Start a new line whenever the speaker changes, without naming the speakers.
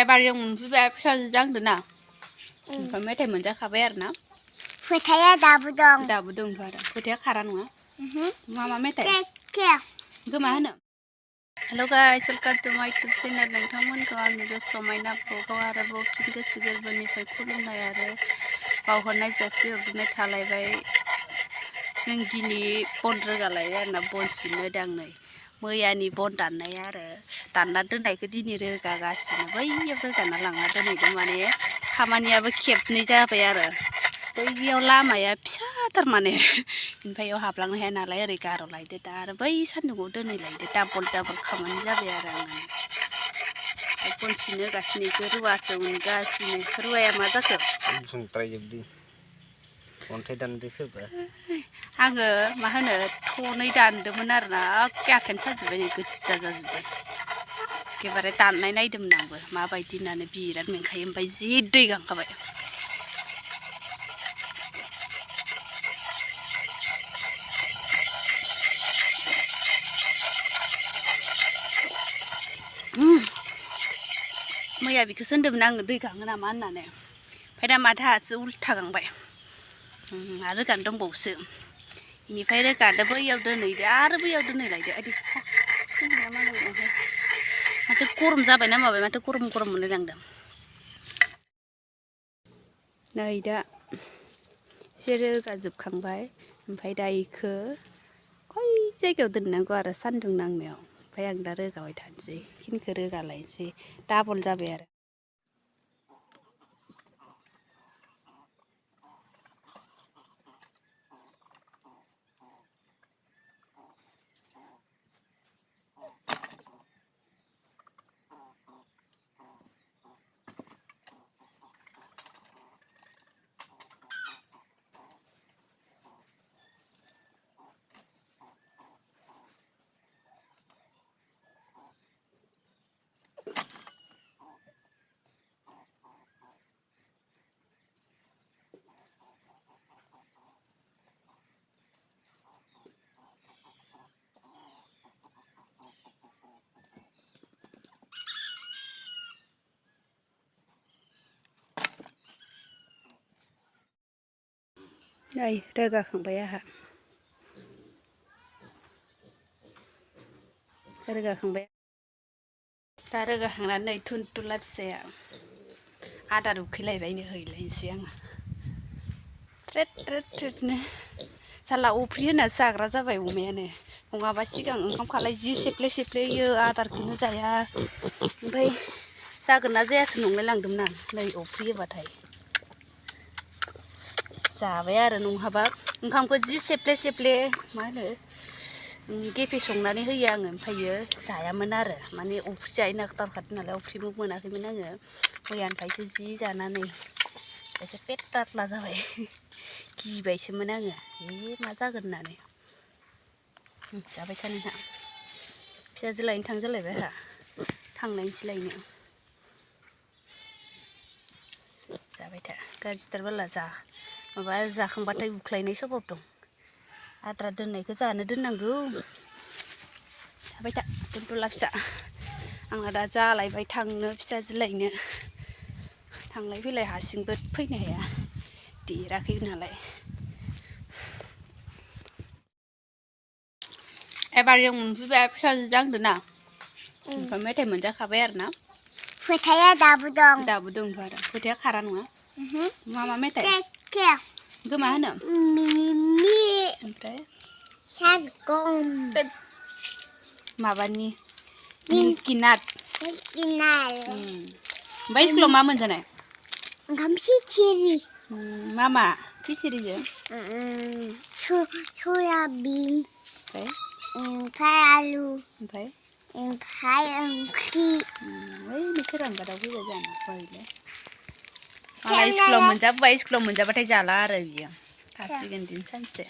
एबार जों मोनफैबाय फिसाजो जांदोना ओमफ्राय मेथाइ मोनजाखाबाय आरो ना
फोथाया दाबो
दंथ' आरो फोथाया खारा नङा मा मेथाइ गोमा होनो हेल' गाइस वेलकाम टु माय इउटुब चेनेल नोंथांमोनखौ आंनि गोसोआव माइना ब्लगाव आरोबाव फिन गोसो गोरबोनिफ्राय खुलुमनाय आरो बावहरनाय जासिहरग्रोनाय थालायबाय जों दिनै बन रोगालायबाय आरोना बन सिबनो दांनो मैयानि बन दाननाय आरो दानना दोननायखौ दिनै रोगागासिनो बैयाव रोगाना लांना दोनहैदों माने खामानियाबो खेबनै जाबाय आरो बैयाव लामाया फिसाथार माने ओमफ्राय बेयाव हाबलांनो हाया नालाय ओरै गार'लायदो दा आरो बै सान्दुंआव दोनहैलायदो डाबल खामानि जाबाय आरो आंना बन सिबनो होगासिनो बेखौ रुवासो उनगासिनो रुवाया मा जाखो
संद्रायजोबदों अन्थाइ दानदो सोरबा
आङो मा होनो थनै दानदोंमोन आरोना एखे आखाइनो साजोब्बाय नै गोजा जाजोब्बाय एखेबारे दाननाय नायदोंमोन आंबो माबायदि होननानै बिराद मेंखायो ओमफ्राय जि दै गांखाबाय मैया बेखौसो होनदोंमोन आङो दै गाङो नामा होननानै ओमफ्राय दा माथो आहासो उल्था गांबाय आरो रोगानो दंबावोसो बेनिफ्राय रोगादो बैयाव दोनहैदो आरो बैयाव दोनहैलायदो माथो गरम जाबाय ना माबाय माथो गरम मोनलायलांदों नै दा एसे रोगाजोबखांबाय ओमफ्राय दा बेखौ खय जायगायाव दोननांगौ आरो सान्दुं नांनायाव ओमफ्राय आं दा रोगाबाय थानोसै बेखिनिखौ रोगालायनोसै डाबल जाबाय आरो नै रोगाखांबाय आंहा रोगाखांबाय दा रोगाखांनानै नै थुनथुला फिसाया आदार उखैलायबायनो हैलायनोसै आङो ट्रेटनो साला अफ्रि होनासो जाग्रा जाबाय अमायानो नङाबा सिगां ओंखाम खालाय जि सेफ्ले आदारखौनो जाया ओमफ्राय जागोन ना जायासो नंलायलांदोंमोन आं नै अफ्रि होबाथाय जाबाय आरो नङाबा ओंखामखौ जि सेफ्ले मा होनो गेफे संनानै होयो आङो ओमफ्रायो जायामोन आरो माने अफ्रि जायो नागिरथारखादों नालाय अफ्रिबो मोनाखैमोन आङो मैयानिफ्रायसो जि जानानै एसे पेट टाटला जाबाय गिबायसोमोन आङो मा जागोन होननानै जाबाय था नोंहा फिसाजो लायनो थांजालायबाय आंहा थांनायसै लायनो जाबाय था गाज्रिथार बाला माबा जाखांबाथाय उख्लायनाय स्वभाव दं आद्रा दोननायखौ जानो दोननांगौ जाबाय था थुनथुला फिसा आंहा दा जालायबाय थांनो फिसाजो लायनो थांलाय फैलाय हारसिंबो फैनो हाया देराखै नालाय एबार जों मोनफैबाय फिसाजो जांदोना ओमफ्राय मेथाइ मोनजाखाबाय आरो ना
फोथाया दाबो
दंथ' आरो फोथाया खारा नङा मा मेथाइ गोमा होनो ओमफ्राय
सारगम
माबानि मिल्किनाट ओमफ्राय स्कुलाव मा मोनजानाय
ओंखाम खिचिरि
मा खिचिरिजों
सयाबिन ओमफ्राय आलु ओमफ्राय ओंख्रि
ओइ नोंसोर आंगादाव फैबाय जाना फरायलाय मालाय स्कुलाव मोनजाबाय स्कुलाव मोनजाबाथाय जाला आरो बियो थासिगोन दिन सानसे